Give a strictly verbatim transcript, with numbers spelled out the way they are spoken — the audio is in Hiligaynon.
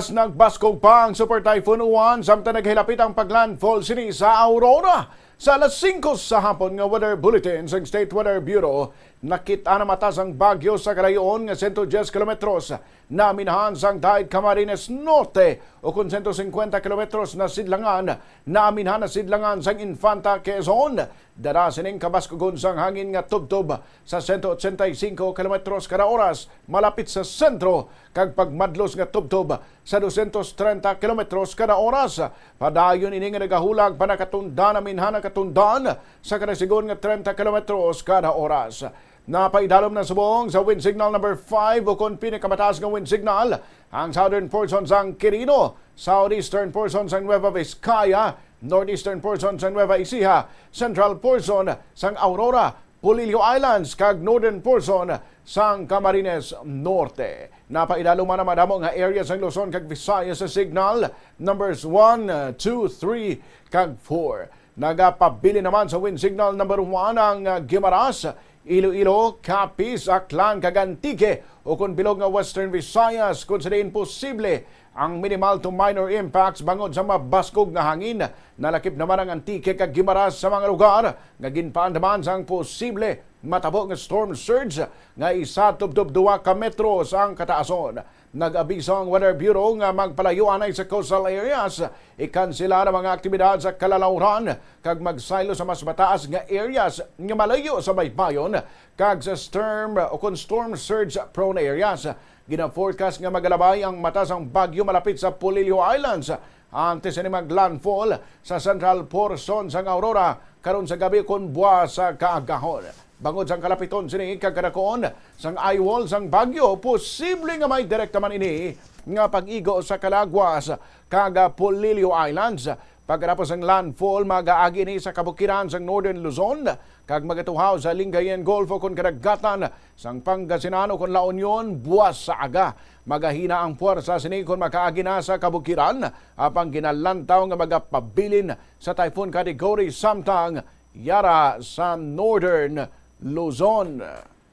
Nagbaskog pa ang Super Typhoon Uwan samtang naghilapit ang paglandfall sini sa Aurora. Sa alas singko sa hapon nga weather bulletin sang State Weather Bureau, nakit-an na mata sang bagyo sa kalayo-on nga sento diyes kilometros na aminhan sang Dait Camarines Norte, o kon sento singkwenta kilometros na sidlangan na aminhan na sidlangan sang Infanta, Quezon. Dara sining kabaskugon sang hangin nga tubtob sa sento otsenta y singko kilometros kada oras malapit sa sentro, kag pagmadlos nga tubtob sa dosyentos trenta kilometros kada oras. Padayon ini nga nagahulag pa nakatundan aminhan nakatundan sa kada sigon nga trenta kilometros kada oras. Napaidalom na subong sa wind signal number five, o kon pinakamataas nga wind signal, ang southern portion sang Quirino, southeastern portion sang Nueva Vizcaya, northeastern portion sang Nueva Ecija, central portion sang Aurora, Polillo Islands, kag northern portion sang Camarines Norte. Napaidalom man ang madamo nga area sang Luzon kag Visayas sa signal numbers one, two, three, kag four. Nagapabilin naman sa wind signal number one ang, ah, Guimaras, Iloilo, Capiz, Aklan, kag Antique, o kon bilog nga Western Visayas, kon sa diin posible ang minimal to minor impacts bangod sa mabaskog nga hangin. Nalakip naman ang Antique kag Guimaras sa mga lugar nga ginpaandaman sang posible matabo nga storm surge nga isa tubtob dua ka metros ang kataason. Nag-abiso ang Weather Bureau nga magpalayo anay sa coastal areas, ikansela ang mga aktibidad sa kalalawran, kag magsaylo sa mas mataas nga areas nga malayo sa baybayon kag sa storm o kon storm surge prone areas. Gina-forecast nga magalabay ang mata sang bagyo malapit sa Polillo Islands antes ini mag-landfall sa central portion sang Aurora karon sa gabi kon buwas sa kaagahon. Bangod sang kalapiton sini kag kadakon sang eye wall sang bagyo, posible nga may direkta man ini nga pag-igo sa Calaguas kag Polillo Islands. Pagkatapos sang landfall, magaagi ini sa kabukiran sang Northern Luzon kag magatuhaw sa Lingayen Gulf o kon kadagatan sang Pangasinan o kon La Union buwas sa aga. Magahina ang puwersa sini kon makaagi na sa kabukiran, apang ginalantaw nga magapabilin sa typhoon category samtang yara sa Northern Luzon.